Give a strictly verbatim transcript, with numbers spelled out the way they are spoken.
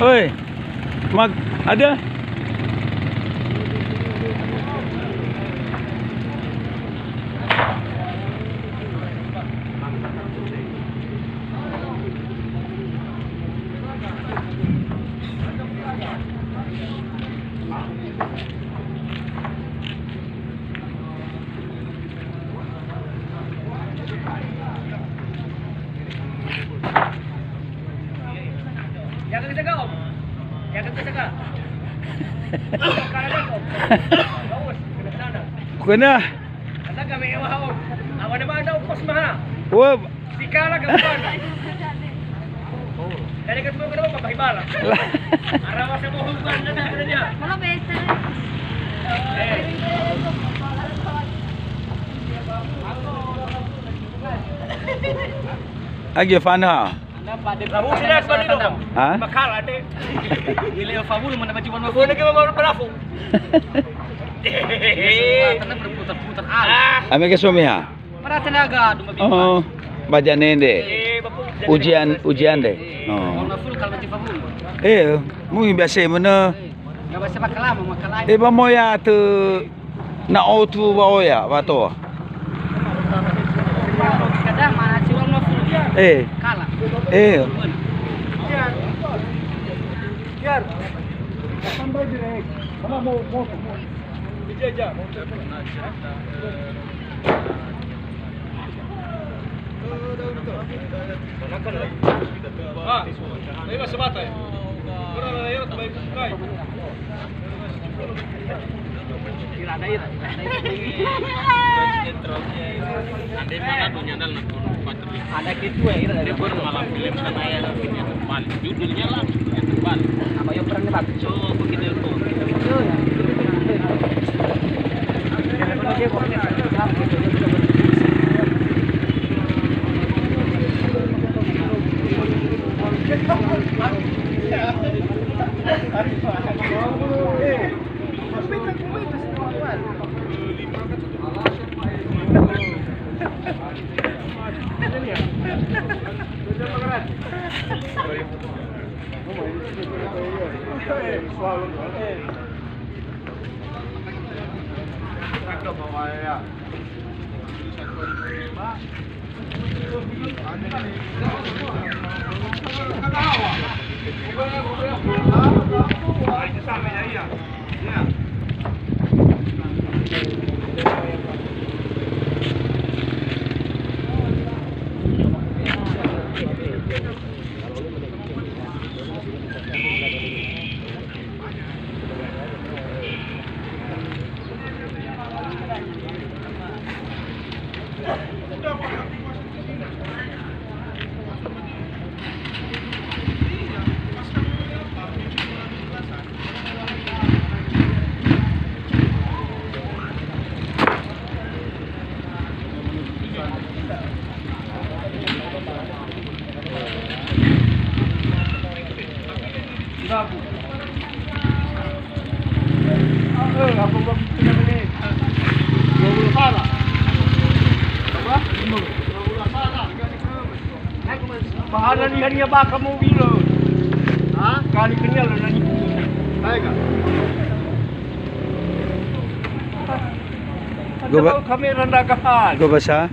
Oi, Mak, ada? Jaga kejaga, Om. Jaga kejaga. Bagus, kena sana. Kena. Kena kami ewa, Om. Awan apa ada kos maha? Wah. Sikala ke bukan? Dari ketemu kenapa Bapak Hibala? Arah masa mau hubungan, ada, ada dia. Kalau bete. Eh. Agi fana. Anda pada Rahu sila sebab itu, Om. Ha? Bakal ada. Ile Fabul mana baju warna. Gua lagi mau berlafu. Karena berputar-putar, ah. Ame ke suami, ha? Para tenaga, duma bima. Oh, baja nende. Eh, Bapak. Ujian, ujian deh. Oh. Warna full kalau baju Fabul. Eh, mungkin biasa mana? Nggak biasa makalama, makalama. Eh, ba moya tu na otu ba oya, ba toa. Kadang mana si warna full. Eh. Kala. Eh. Biar. Tambah direct. Mana mau, mau. Ada kedua, ira. Dia baru malam film sana ya, dunia terbalik. Judulnya lah dunia terbalik. Apa yang pernah dapat? So, begitu itu. Bahana niha-niha bakha mobil. Ha? Kali kenia lo nani. Baik. Ada kamera ndagahan. Go basa?